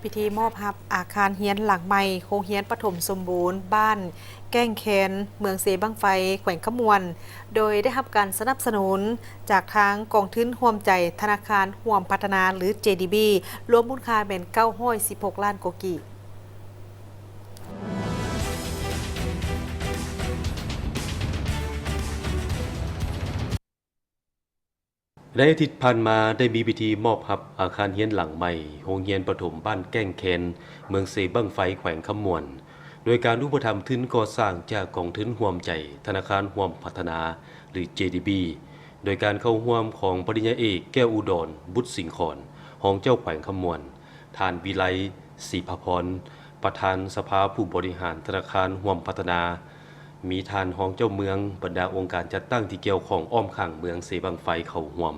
ພິທີມອບຮັບອາຄານຮຽນຫຼັງໃໝ່ໂຮງຮຽນປະຖົມສົມບູນບ້ານແກ້ງແຄນ ເມືອງເຊບັ້ງໄຟ ແຂວງຄຳມ່ວນ ໂດຍໄດ້ຮັບການສະໜັບສະໜູນຈາກທາງກອງທຶນຮ່ວມໃຈທະນາຄານຮ່ວມພັດທະນາ ຫຼື ເຈດີບີ ລວມມູນຄ່າແມ່ນເກົ້າຮ້ອຍສິບຫົກລ້ານກວ່າກີບ. ໃນອາທິດຜ່ານມາ ໄດ້ມີພິທີມອບຮັບອາຄານຮຽນຫຼັງໃໝ່ໂຮງຮຽນປະຖົມບ້ານແກ້ງແຄນ ເມືອງເຊບັ້ງໄຟ ແຂວງຄຳມ່ວນ ໂດຍການອຸປະຖຳທຶນກໍ່ສ້າງຈາກກອງທຶນຮ່ວມໃຈທະນາຄານຮ່ວມພັດທະນາ ຫຼື ເຈດີບີ ໂດຍການເຂົ້າຮ່ວມຂອງປະລິນຍາເອກ ແກ້ວອຸດອນ ບຸດສິງຂອນ ຮອງເຈົ້າແຂວງຄຳມ່ວນ, ທ່ານ ວິໄລ ສີພະພອນ ປະທານສະພາຜູ້ບໍລິຫານທະນາຄານຮ່ວມພັດທະນາ, ມີທ່ານຮອງເຈົ້າເມືອງ, ບັນດາອົງການຈັດຕັ້ງທີ່ກ່ຽວຂ້ອງອ້ອມຂ້າງເມືອງເຊບັ້ງໄຟເຂົ້າຮ່ວມ.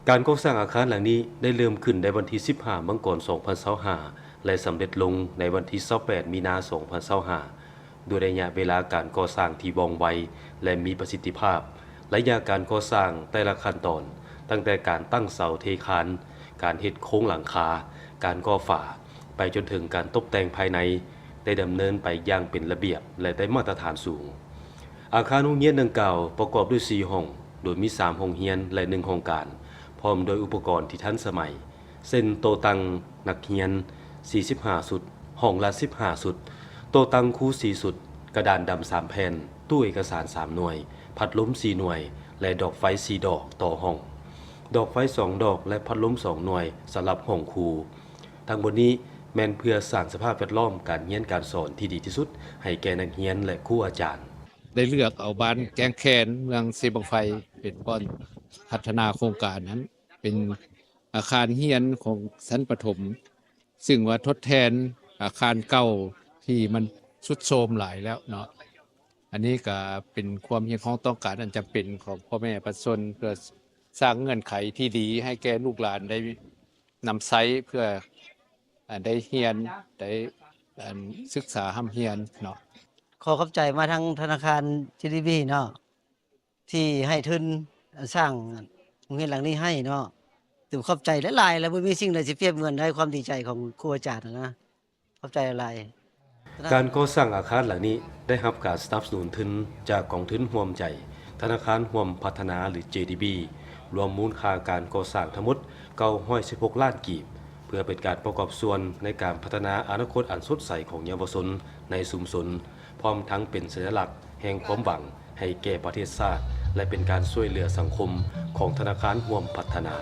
ການກໍ່ສ້າງອາຄານຫຼັງນີ້ໄດ້ເລີ່ມຂຶ້ນໃນວັນທີສິບຫ້າ ມັງກອນ ສອງພັນຊາວຫ້າ ແລະ ສຳເລັດລົງໃນວັນທີຊາວແປດ ມີນາ ສອງພັນຊາວຫ້າ ດ້ວຍໄລຍະເວລາການກໍ່ສ້າງທີ່ວ່ອງໄວ ແລະ ມີປະສິດທິພາບ. ໄລຍະການກໍ່ສ້າງແຕ່ລະຂັ້ນຕອນ, ຕັ້ງແຕ່ການຕັ້ງເສົາເທຄານ, ການເຮັດໂຄງຫຼັງຄາ, ການກໍ່ຝາ, ໄປຈົນເຖິງການຕົບແຕ່ງພາຍໃນ ໄດ້ດຳເນີນໄປຢ່າງເປັນລະບຽບ ແລະ ໄດ້ມາດຕະຖານສູງ. ອາຄານໂຮງຮຽນດັ່ງກ່າວປະກອບດ້ວຍສີ່ຫ້ອງ, ໂດຍມີສາມຫ້ອງຮຽນ ແລະ ໜຶ່ງຫ້ອງການ, ພ້ອມດ້ວຍອຸປະກອນທີ່ທັນສະໄໝ, ເຊັ່ນ ໂຕະຕັ່ງນັກຮຽນສີ່ສິບຫ້າຊຸດ, ຫ້ອງລະສິບຫ້າຊຸດ, ໂຕະຕັ່ງຄູສີ່ຊຸດ, ກະດານດຳສາມແຜ່ນ, ຕູ້ເອກະສານສາມໜ່ວຍ, ພັດລົມສີ່ໜ່ວຍ ແລະ ດອກໄຟສີ່ດອກຕໍ່ຫ້ອງ, ດອກໄຟສອງດອກ ແລະ ພັດລົມສອງໜ່ວຍສຳລັບຫ້ອງຄູ. ທັງໝົດນີ້ແມ່ນເພື່ອສ້າງສະພາບແວດລ້ອມການຮຽນການສອນທີ່ດີທີ່ສຸດໃຫ້ແກ່ນັກຮຽນ ແລະ ຄູອາຈານ. ໄດ້ເລືອກເອົາບ້ານແກ້ງແຄນ ເມືອງເຊບັ້ງໄຟ ເປັນບ່ອນພັດທະນາໂຄງການນັ້ນ ເປັນອາຄານຮຽນຂອງຊັ້ນປະຖົມ ຊຶ່ງວ່າທົດແທນອາຄານເກົ່າທີ່ມັນຊຸດໂຊມຫຼາຍແລ້ວເນາະ. ອັນນີ້ກະເປັນຄວາມຮຽກຮ້ອງຕ້ອງການອັນຈຳເປັນຂອງພໍ່ແມ່ປະຊາຊົນ ເພື່ອສ້າງເງື່ອນໄຂທີ່ດີໃຫ້ແກ່ລູກຫຼານໄດ້ນຳໃຊ້ ເພື່ອ ອັນ ໄດ້ຮຽນ ໄດ້ ອັນ ສຶກສາຮ່ຳຮຽນເນາະ. ຂໍຂອບໃຈມາທາງທະນາຄານ ເຈດີບີ ເນາະ ທີ່ໃຫ້ທຶນສ້າງໂຮງຮຽນຫຼັງນີ້ໃຫ້ເນາະ. ຕ້ອງຂອບໃຈຫຼາຍໆ ແລະ ບໍ່ມີສິ່ງໃດຊິປຽບເໝືອນໄດ້ຄວາມດີໃຈຂອງຄູອາຈານນະ. ຂອບໃຈຫຼາຍໆ. ການກໍ່ສ້າງອາຄານຫຼັງນີ້ໄດ້ຮັບການສະໜັບສະໜູນທຶນຈາກກອງທຶນຮ່ວມໃຈທະນາຄານຮ່ວມພັດທະນາ ຫຼື ເຈດີບີ ລວມມູນຄ່າການກໍ່ສ້າງທັງໝົດເກົ້າຮ້ອຍສິບຫົກລ້ານກີບ ເພື່ອເປັນການປະກອບສ່ວນໃນການພັດທະນາອະນາຄົດອັນສົດໃສຂອງເຍົາວະຊົນໃນຊຸມຊົນ, ພ້ອມທັງເປັນສັນຍະລັກແຫ່ງຄວາມຫວັງໃຫ້ແກ່ປະເທດຊາດ ແລະ ເປັນການຊ່ວຍເຫຼືອສັງຄົມຂອງທະນາຄານຮ່ວມພັດທະນາ.